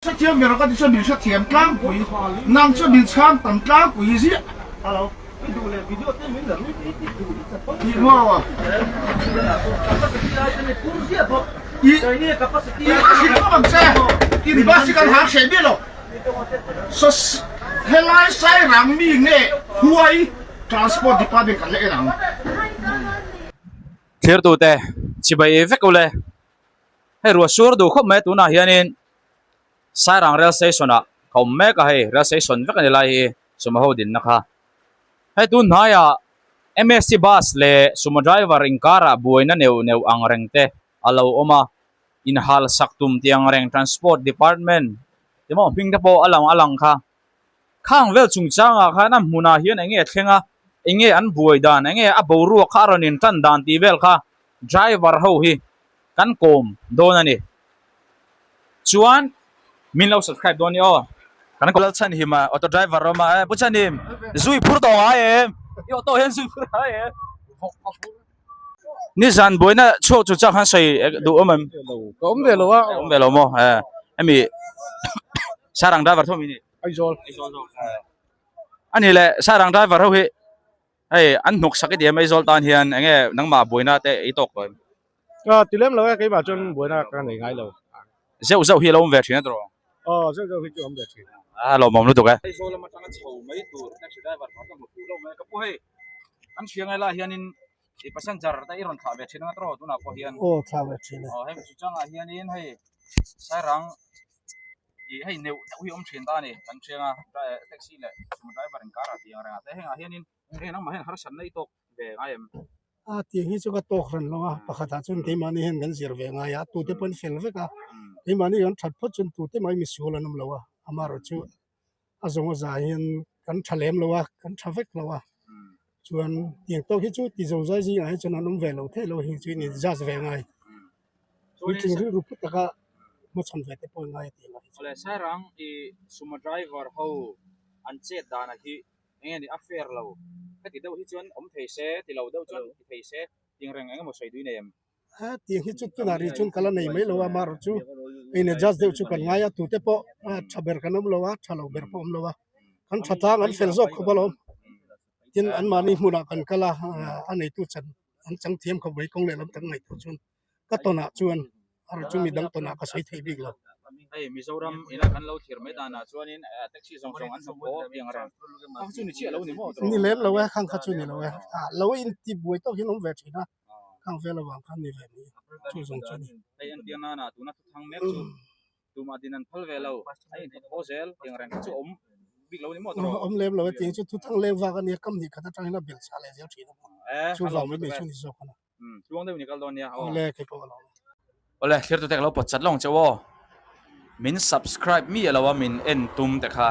Hrethiam ber ka ti chuan min hrethiam tlangpui, nang chuan min chhang tam tlangpui ziah. Tih maw a? I i ka hrilh vak ang che, in bus hi kan hang hreh miah lo. Saw helai Sairang mi nge Huai Transport Department kan la en ang. Thirtute chibai vek ule. Hei ruah sur duh khawp mai a tunah hianin Sairang rail station ah ka awm mek a hei rail station vek a ni lai hi sumo ho dinna kha. Hei tun hnaiah MSC bus leh sumo driver inkarah buaina neuh neuh ang reng te a lo awm a, inhal sak tum tih ang reng transport department ti maw hming te pawh a lang a lang kha. Khang vel chungchangah khan a hmunah hian eng nge a thleng a, eng nge an buai dan, eng nge a boruak kha a rawn intan dan tih vel kha driver ho hi kan kawm dawn a ni. Chuan min lo subscribe dawn ni aw. Kan kawlal chhan him a auto driver awm a e pu chhan him zui phur tawh ngai em i auto hian zui phur ngai em nizan buaina chhuak chu chak han sawi duh awm em ka awm ve lo a awm ve lo maw e hemi sarang driver thawm ini Aizawl Aizawl zawk ani le sarang driver ho hi Hei an hnawk sak i ti em Aizawl tan hian eng nge nangmah buaina te i tawk tawh em? Aw ti lem lo e keimah chuan buaina ka nei ngai lo. Zeuh zeuh hi a lo awm ve thin a tawh. Aw zeuh zeuh hi chu a awm ve thin. A lawmawm lutuk e. Aizawl lam atanga chho mai tur taxi driver kha ka hmu fuh lo mai a ka pu hei an hria ngai lai hianin i passenger te i rawn thlah ve thin anga tawh tunah pawh hian. Aw thlah ve thin e. Aw hemi chu changah hianin hei Sairang ih hei neuh neuh hi a awm thin ta a ni kan thiang a taxi leh sumo driver inkarah tih ang rengah te hengah hianin heng nangmah hian harsatna i tawk ve ngai em? A tih hi chu ka tawk hran lo a pakhatah chuan keimahni hian kan zir ve ngai a tute pawh an fel vek a keimahni kan that phawt chuan tute mai misual an awm lo a amaherawhchu a zawng a zah hian kan tha lem lo a kan tha vek lo a chuan tiang tawk hi chu ti zo zai zingah hi chuan an awm ve lo theih lo hi chu in adjust ve ngai puitling rilru pu taka hmachhawn ve te pawh ngai a tih lai chu. Awle Sairang i sumo driver ho an chet danah hi eng nge ni a fair lo heti deuh hi chuan awm thei se ti lo deuh chuan ti thei se tingreng eng emaw sawi dui nei em? A tiang hi chu tunah rih chuan ka la nei mai lo a amaherawh chu in adjust deuh chu kan ngai a tute pawh a tha ber kan awm lo a tha lo ber pawh awm lo a kan tha tlang an fel zawk khawp alawm tin anmahni hmunah kan kal a a neitu chan an chang thiam khawp mai kawng lehlam tak ngaihtuah chuan ka tawnah chuan erawh chu midang tawnah ka sawi thei bik lo. Hei Mizoram ina kan lo thlir mai danah chuanin taxi zawng zawng an hnawk haw tih ang reng kha chu ni chiah lo ni maw tawh? Ni lem lo e khang kha chu ni lo e lo inti buai tawk hian awm ve thin a. Khang vel avang khan ni ve mai chu zawng chu a ni. Hei entir nana tuna thuthang mek chu tumah din an phal ve lo a inthawk haw zel tiang reng kha chu awm bik lo ni maw tawh? Awm lem lo e tiang chu thuthang leng vak a nia kam hnih khat atangin a belh chah leh zel thin a chu vang mai mai chu ni zawk a ni. Tluang deuh ni kal dawn nia aw. Awle kei pawh ka lo. Awle thlir tute ka lo pawt chat lawng chauh aw. Min subscribe mi alo a min en tum te kha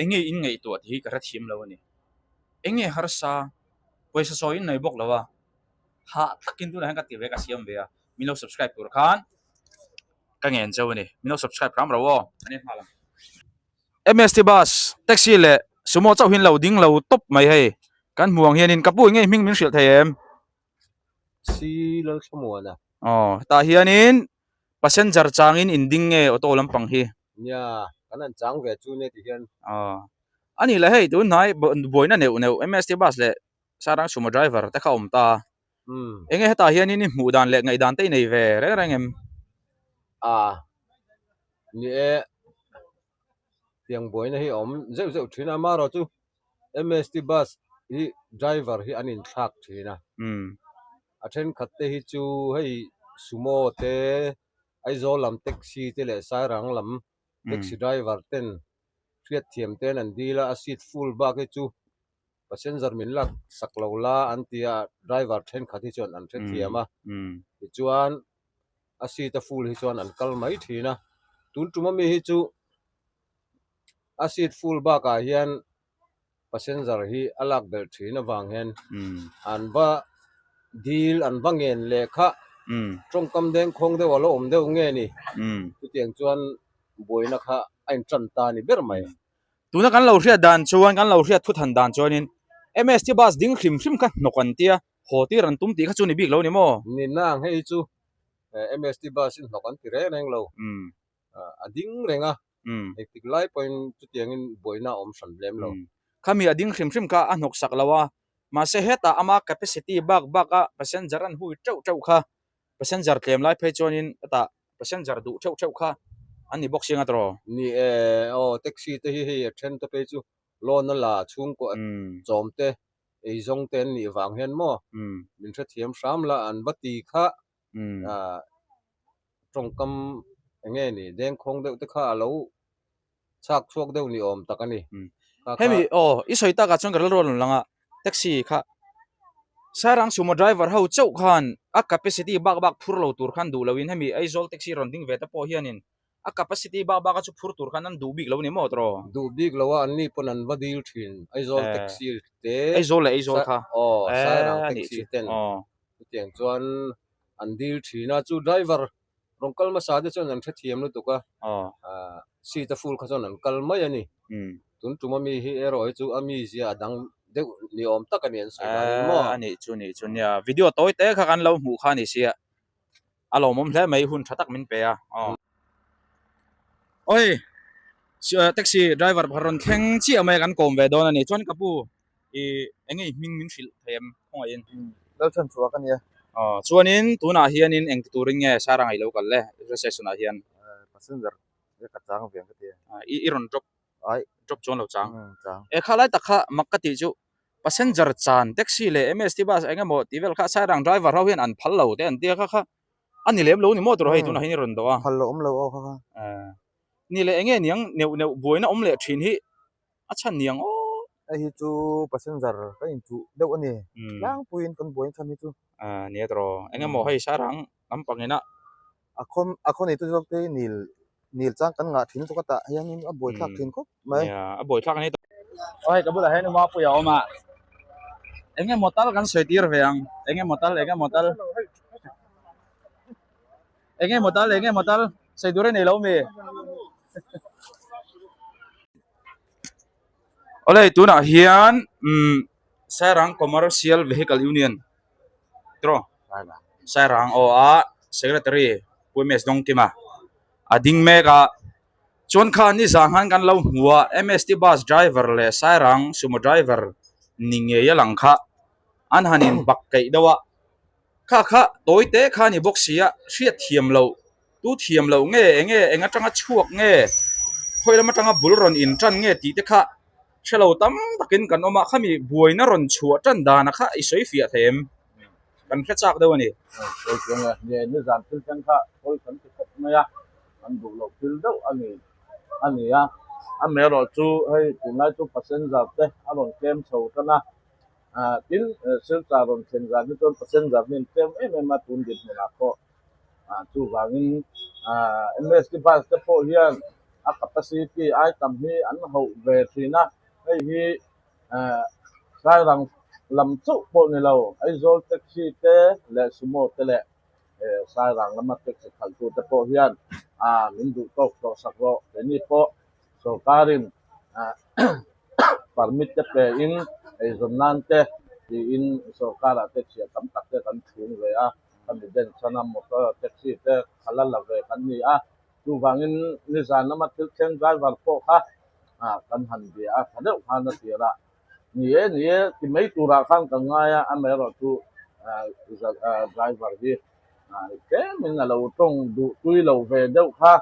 enge in ngaihtuah tih hi ka hrethiam lo a ni. Enge harsa Pawisa sawi in nei bawk lo a, hah takin tunah hian ka ti ve ka siam ve a, min lo subscribe tur khan ka ngen cheu a ni, min lo subscribe hram ro aw, an en nghal ang. MST bus, taxi leh sumo chauh hi an lo ding lo tawp mai hei, kan hmu ang hianin ka pu ngei hming min hrilh thei em? Si Lalthlamuana. Aw, hetah hianin passenger changin in ding nge auto lampang hi? Nia, kan han chang ve chu nia ti hian. Aw, A nih leh hei tun hnai buaina neuh neuh MST bus leh Sarang sumo driver te kha awm ta a. Eng nge hetah hianin i hmuh dan leh ngaihdan te i nei ve reng reng em? A ni e, tiang buaina hi a awm zeuh zeuh thin a, amaherawh chu MST bus hi driver hi an inthlak thin a. A thenkhat te hi chu hei sumo te, Aizawl lam taxi te leh Sairang lam taxi driver ten hriatthiam ten an dil a, a seat full bak hi chu passenger min lak sak lo la an ti a, driver thenkhat hi chuan an hrethiam a, tichuan a seat a full hi chuan an kal mai thin a, tun tum ami hi chu a seat full bakah hian passenger hi a lak belh thin avang hian an va dil an va ngen leh kha tawngkam dengkhawng deuh a lo awm deuh nge ni chutiang chuan buaina kha a intan ta a ni ber mai. Tuna kan lo hriat dan chuan kan lo hriat thuthan dan chuanin MST bus ding hrim hrim kha hnawk an tia haw tir an tum tih kha chu ni bik lo ni maw? Nina ang hei chu MST bus in hnawk an ti reng reng lo. A ding reng a, engtik lai pawhin chutiangin buaina a awm hran lem lo. Khami a ding hrim hrim kha a hnawk sak lo a, mahse hetah ama capacity bak bak a passenger an hui teuh teuh kha passenger tlem lai phei chuanin hetah passenger duh theuh theuh kha an ni bawk si anga tawh. Ni e, aw taxi te hi hei a then te phei chu loan a la chhungkaw chawm te eizawng te an nih vang hian maw min hrethiam hram la an va ti kha tawngkam eng nge ni dengkhawng deuh te kha a lo chhak chhuak deuh ni awm tak a ni. Hemi aw i sawi takah chuan ka rilru a rawn lang a taxi kha Sairang sumo driver ho chauh khan a capacity bak bak phur lo tur khan duh loin hemi Aizawl taxi rawn ding ve te pawh hianin a capacity bak bak a chu phur tur khan an duh bik lo a ni maw tawh? Duh bik lo a anni pawn an va dil thin Aizawl taxi te Aizawl leh Aizawl kha aw Sairang taxi ten chutiang chuan an dil thin a chu driver rawn kal hmasa te chuan an hrethiam lutuk a seat a full kha chuan an kal mai a ni tun tum ami hi erawh hi chu a mizia a dang deuh ni awm tak a ni an sawi dan in maw a nih chu nih chu nia video tawi te kha kan lo hmuh kha a ni sia a lawmawm hle mai hun tha tak min pe a aw oi taxi driver pakhat rawn thleng chiah mai a kan kawm ve dawn a ni chuan ka pu I eng nge i hming min hrilh thei em khawngaih in? Lalchhan chhuah ka nia. Aw chuanin tunah hianin eng ti turin nge Saranga i lo kal le rail station ah hian? Passenger e ka chang ve ang ka ti a. I i rawn drop Ai. Drop chuan lo chang. Umm chang. E kha lai tak kha mak ka tih chu passenger chan taxi leh MST bus eng emaw tih vel kha Sairang driver ho hian an phal lo te an tia kha kha a ni lem lo ni maw tur hei tunah hian i rawn dawh a. Phal lo awm lo aw kha kha. Ni leh eng nge niang neuh neuh buaina awm leh thin hi a chhan niang aw. Hei hi chu passenger ka inchuh deuh a ni. Tlangpuiin kan buaina chhan hi chu. A nia tawh eng emaw hei sarang lampang ina. A khaw a khaw neitu zawk te hi nil nil chang kan ngah thin lutuk a tah hianin a buai thlak thin khawp mai. Nia a buai thlak a ni tawh. Aw hei ka bulah hian Umapuia a awm a. Eng emaw tal kan sawi tir ve ang. Eng emaw tal eng emaw tal. Eng emaw tal eng emaw tal sawi tur a nei lo mi. Awle tunah hian umm Sairang Commercial Vehicle Union tiraw Sairang aw a Secretary Pu MS Dawngkima a ding mek a chuan kha nizan khan kan lo hmu a M_S_T bus driver leh Sairang sumo driver ni ngei a lang kha an han in bak keih deuh a kha kha tawi te kha a ni bawk si a hriat thiam loh. Tu thiam loh nge eng nge eng atanga chhuak nge khawi lam atanga bul rawn in tan nge tih te kha hre lo tam takin kan awm a khami buaina rawn chhuah tan dana kha i sawi fiah thei em kan hre chak deuh a ni. Sawi chuang e, nge nizan thil thleng kha sawi kan ti khawp mai a, kan duh loh thil deuh a ni a ni a, amaherawh chu hei tunlai chu passenger te a rawn tlem chho tan a, tin Silchar rawn thlen zan hi chuan passenger hi an tlem em em a tun dinhmunah pawh. ah chuvangin ah M_S_T bus te pawh hian a capacity ai tam hi an hauh ve thin a hei hi ah Sairang lam chauh pawh ni lo Aizawl taxi te leh sumo te leh eh Sairang lama taxi khalh tu te pawh hian ah min duh tawk tawh sak rawh keini pawh sorkarin ah permit te pe in eizawn nan te tiin sorkarah te chhiah tam tak te kan chhung ve a. Ka mi den chhan a motor taxi te khalh a la ve kan ni a, chuvangin nizan lama thil thleng driver pawh kha ah kan han bia a, tha deuh khan a tir a, ni e ni e ti mai turah khan ka ngai a, amaherawh chu ah driver hi ah tlemin a lo tawng duh tui lo ve deuh kha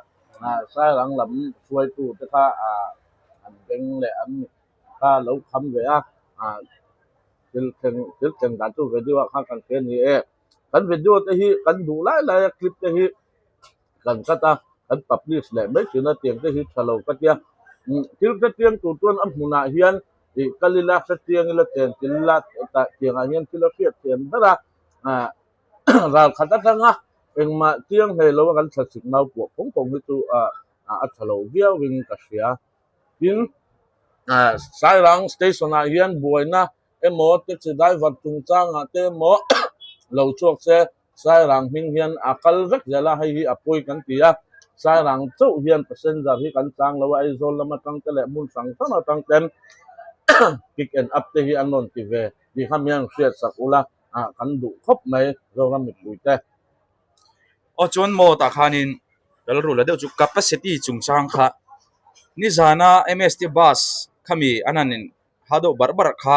ah Sairang lam hruaitu te kha ah an beng leh an mit kha lo kham ve a ah. Thil thleng thil thleng dan chu video ah khan kan hria ni e. Kan video te hi kan duh lai lai a clip te hi kan cut a, kan publish leh mai thin a tiang te hi tha lo ka tia. Umm thil hre chiang tur chuan a hmunah hian ih kal ila hre chiang ila chen thil ila tah tiangah hian thil a hriat thiam ber a, ah ral khat atanga engmah chiang hlei lo a kan thlasik nau puah phawng phawng hi chu ah a tha lo viau in ka hria. Tin, Sairang station ah hian buaina emaw taxi driver chungchangah te emaw lo chhuak se Sairang hming hian a kal vek zel a, hei hi a pawi kan ti a, Sairang chauh hian passenger hi kan chang lo a, Aizawl lam atang te leh hmun hrang hrang atang ten pick and up te hi an rawn ti ve tih kha miang hriat sak ula kan duh khawp mai Zoram mipui te. Aw chuan maw tah khanin. Rilru la deuh chu capacity chungchang kha nizana M_S_T bus khami an han in ha deuh barh barh kha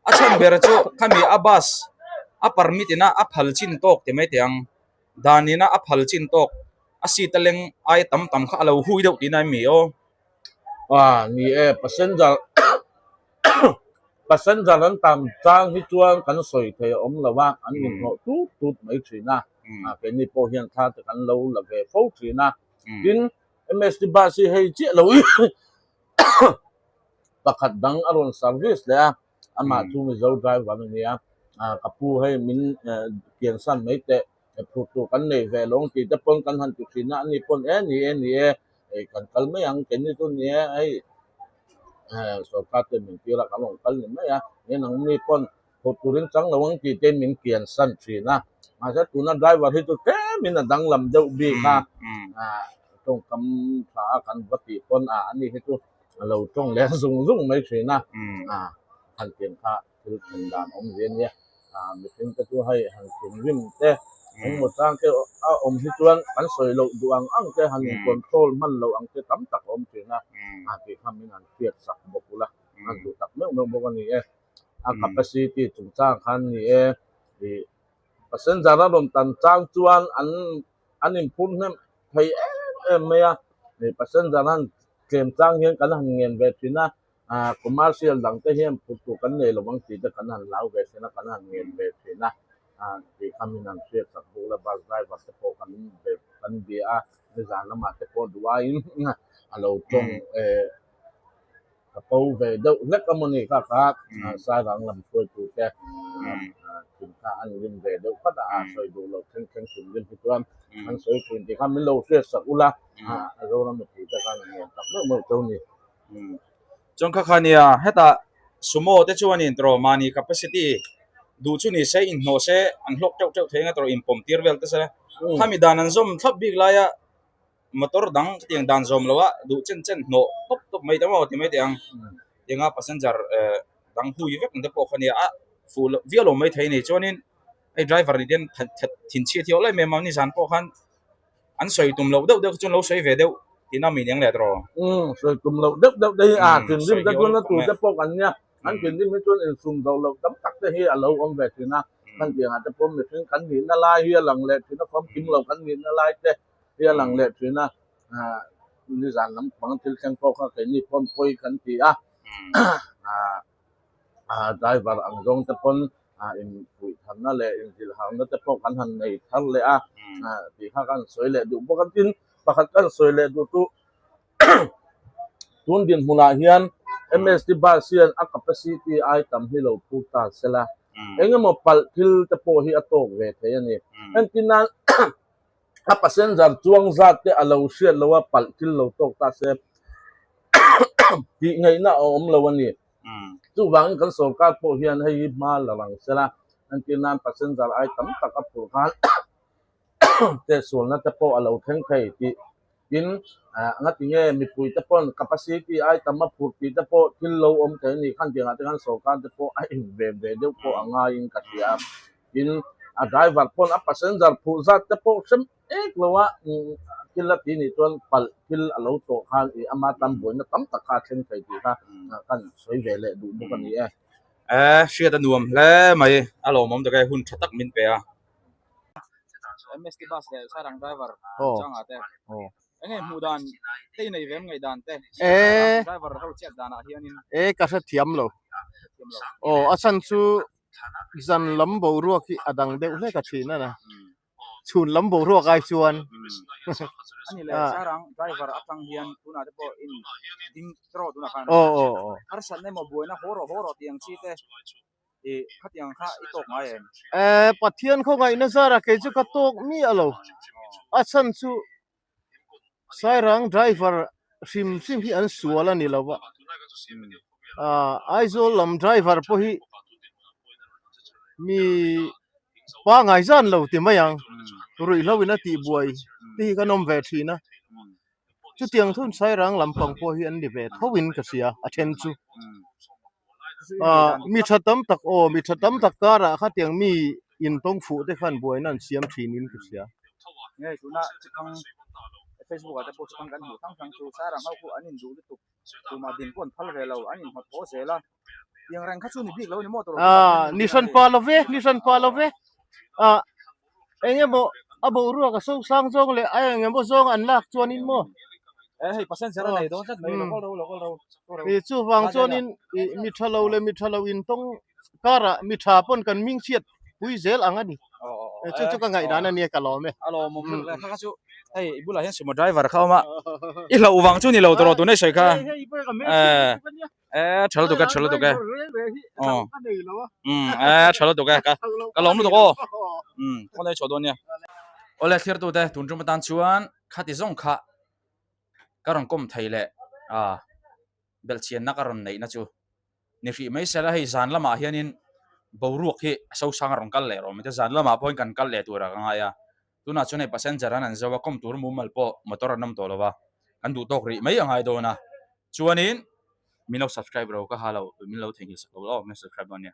a chhan ber chu khami a bus a permit ina a phal chin tawk ti mai teh ang dan ina a phal chin tawk a seat a leng ai tam tam kha a lo hui deuh tihna a ni aw. Ah ni e passenger passenger an tam chang hi chuan kan sawi thei a awm lo a an inhnawh tut tut mai thin a keini pawh hian thla te kan lo la ve fo thin a tin M_S_T bus hi hei chiah lo hi pakhat dang a rawn service leh a amah chu Mizo driver a nia ka pu hei min kiansan mai teh phur tur kan nei ve lo ang tih te pawn kan han ti thin a ani pawn e ni e ni e hei kan kal mai ang keini chu ni e hei sorkar ten min tir a kan rawn kal ni mai a ni nangni pawn phur turin chang lo ang tih te min kiansan thin a mahse tuna driver hi chu tlemin a danglam deuh bik a tawngkam tha a kan va tih pawn a ani hi chu a lo tawng leh zung zung mai thin a han tiang kha thil thlen dan awm ve ania mihring te chu hei han thinrim te engmaw chang te a awm hi chuan kan sawi loh duh ang ang te han in control hman loh ang te tam tak a awm thin a tih kha min han hriat sak bawk ula an duh tak meuh meuh bawk a ni e a capacity chungchang khan ni e ih passenger a rawn tan chang chuan an an inphur hnem thei em em mai a passenger han tlem chang hian kan han ngen ve thin a. Ah commercial dang te hian phur tur kan nei lovang tih te kan han lau ve thin a, kan han ngen ve thin a, ah tih kha min han hriat sak buk la, bus driver te pawh kan be kan bia a, nizan lamah te pawh duh aiin a lo tawng eh ka ko ve deuh hlek a mawni kha kha Sairang lam hruaitu te thin kha an rim ve deuh phat a, a sawi duh loh thleng thleng thin rim hi chuan an sawi thin tih kha min lo hriat sak ula, ah Zoram mipui te khan an ngen tak meuh meuh tho ni. Chuan kha kha nia hetah sumo te chuan in tawh mahni capacity duh chu ni se inhnawh se an hlawk teuh teuh thei anga tawh inpawm tir vel te se khami dan an zawm thlap bik laia motor dang chutiang dan zawm loh a duh chen chen hnawh tawp tawp mai te maw ti mai teh ang tinga passenger eh dang hui vek ang te pawh kha nia a fuh loh viau lo mai thei a ni chuanin hei driver ni te hian thinchhiat hi a awlai mai a nizan pawh khan. An sawi tum loh deuh deuh chu chuan lo sawi ve deuh tihna mi aniang leh tawh. Umm sawi tum loh deuh deuh te hi a thinrim te chuan a tu te pawh kan nia an thinrim hi chuan insum zo loh tam tak te hi a lo awm ve thin a kan tih angah te pawh mihring kan nihna lai hi a lang leh thin a famkim lo kan nihna lai te hi a lang leh thin a nizan lampang thil thleng pawh kha keini pawn pawi kan ti a ah driver ang zawng te pawn ah infuih tharna leh inzilh harna te pawh kan han nei thar leh a ah tih kha kan sawi leh duh bawk a tin pakhat kan sawi leh duh chu tun dinhmunah hian M_S_T bus hian a capacity ai tam hi lo phur ta sela engemaw palh thil te pawh hi a tawk ve thei a ni entir nan. A passenger chuang zat te a lo hriat lo a, palh thil lo tawk ta se tih ngaihna a awm lo a ni. Chuvangin kan sorkar pawh hian hei hi hma la rang sela, entir nan passenger ai tam tak a phur khan chetsualna te pawh a lo thleng thei tih tin ngatinge mipui te pawn capacity ai tam a phur tih te pawh thil lo awm thei a ni khan tiangah te khan sorkar te pawh a inven ve deuh pawh a ngaiin ka hria a. Tin, a driver pawn a passenger phuh zat te pawh hrem ek lo a, thil a ti nih chuan palh thil a lo tawh khan ih ama tan buaina tam tak kha a thleng thei tih kha kan sawi ve leh duh bawk a ni e. E, hriat a nuam hle mai, a lawmawm tak e, hun tha tak min pe a. MST bus leh Sairang driver changah te enge hmuh dan te i nei ve em ngaihdan te driver ho chet danah hianin. E, ka hrethiam lo. Aw, a chhan chu Zan lam boruak hi a dang deuh hlek a thin a na. Chhun lam boruak ai chuan. Ani leh Sairang driver atang hian tunah te pawh in ding tawh tunah khan. Aw aw aw. Harsatna emaw buaina haw rawh haw rawh tih ang chi te i khatiang kha i tawk ngai em? Eh Pathian khawngaihna zara kei chu ka tawk miah lo. A chhan chu Sairang driver hrim hrim hi an sual a ni lo va, ah Aizawl lam driver pawh hi mi pangai zan lo ti mai ang, ruihhlo in a tih buai te hi kan awm ve thin a, chutiang thun Sairang lampang pawh hi an ni ve tho in ka hria a then chu. Ah mi tha tam tak aw mi tha tam tak karah khatiang mi intawng fuh te khan buaina an siam thin in ka hria. Nge tuna chikang. Facebook ah te pawh chu kan hmuh hrang hrang chu Sairang ho khu an induh lutuk tumah din pawh an phal ve lo an inhawt haw zel a tiang reng kha chu ni bik lo a ni maw tawrh Ah ni hran pa lo ve ni hran pa lo ve ah eng emaw a boruak a so sang zawng leh a eng emaw zawng an lak chuanin maw eh hei passenger a nei dawn tlat mai lo kal ro lo kal ro ih chuvang chuanin ih mi tha lo leh mi tha lo intawng karah mi tha pawn kan hming chhiat pui zel ang a ni chu chu ka ngaihdan a nia ka lawm e a lawm awm lutuk e kha kha chu hei i bulah hian sumo driver kha a awm a i hlauh vang chu ni lo tawh rawh tuna i sawi kha eh eh tha lutuk e tha lutuk e aw um eh tha lutuk e ka ka lawm lutuk aw um khawnei chhuah dawn nia awle thlir tute tun tum atan chuan khati zawng kha ka rawn kawm thei leh a belhchianna ka rawn neihna chu ni hrih mai sela hei zan lamah hianin boruak hi a sosang a rawn kal leh rawh mai te zan lamah pawhin kan kal leh turah ka ngai a tunah chuan hei passenger an an zo a kawm tur mumal pawh motor an awm tawh lo va kan duh tawk rih mai a ngai dawn a chuanin min lo subscribe ro ka ha lo min lo theihnghilh sak lo aw min lo subscribe dawn nia.